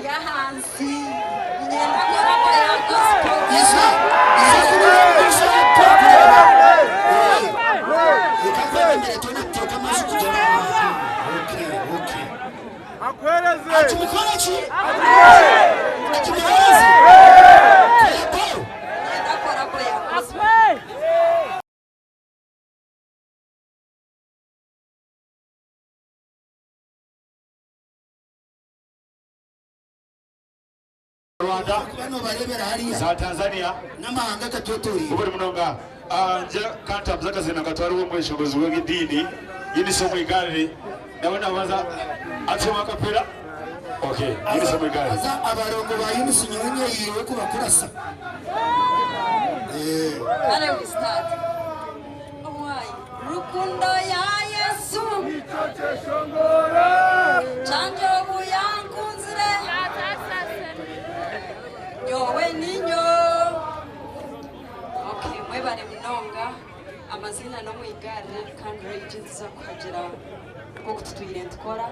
Ndi ahansi niinyenda collabo ya gospel. Iza iza kunuya omu maisho twakureeba. Reka nkwebembere twena tuteeke amaju kugira Okay, okay. Akimukore ki? Akimuhereze? Collabo. Niinyenda collabo ya gospel. Rwanda, Kuba nobareebera hariya za Tanzania, n'amahanga agatwetoreire. Mubari munonga. Nje kantambuze akazina nkatwara ow'omweshongozi w'eby'ediini Eunice Omwigarire nawe nabanza atuhemu akapera. Okay, Eunice Omwigarire. Haza abarongo ba Eunice nyowe nyeyiireho kubakurasa. Kare we start. Owaaye rukundo ya Yesu. Kyangye obu yankunzire. Nyowe ninyo. Okay, mwebare munonga. Amaziina n'omwigarire kandi Ray-G nituza kuhagira nk'oku tutwire nitukora.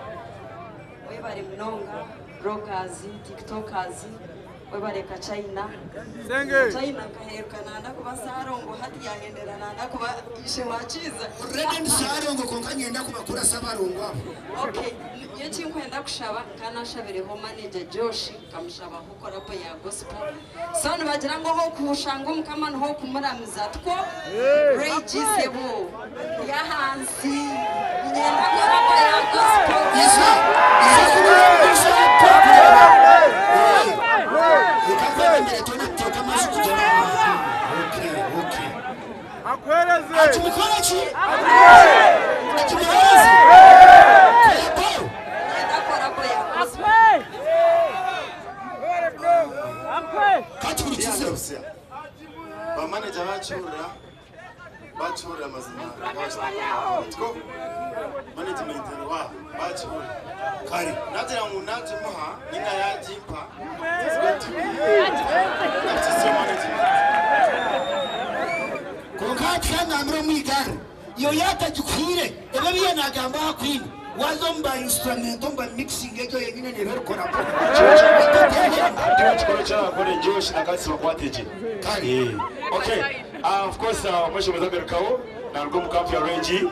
Mwebare munonga bloggers, tiktokers. Webare Kachaina. Kachaina nkaheruka nanda kuba Sarongo hati yahendera nanda kuba ishe wa Kiiza. Already ndi Sarongo kwonka nyenda kubakurasa abarongo abo. Ok nyowe ekinkwenda kushaba nka nashabireho manager Josh nkamushabaho collabo ya gospel so nibagira ngu ahokushanga omukama niho okumuramiza tikwo Ray G sebo ndi ahansi niinyenda collabo ya gospel. Iza iza kunuya omu maisho twakureeba. Reka nkwebembere twena tuteeke amaju kugira Okay, okay. Akimukore ki? Akimuhereze? Collabo. Niinyenda collabo ya gospel. Katuhurikize. Ba manager bakihurira bakihurira amazima two management wa bakihurira Kare. nagira ngu nagimuha ninga yagimpa is going to be up to management. Kwonka hati kangambire omu igare iyo yaatagikuhaire ebi ebi yaanagamba aha Queen waaza omu ba instrumental omu ba mixing egyo yenyine neeba eri collabo. Hati wakikora eki arakore Josh na Katsi bakwate gye. Kare. Eh, Okay. Of course, omweshongozi agarukaho naruga omu kampu ya Ray-G.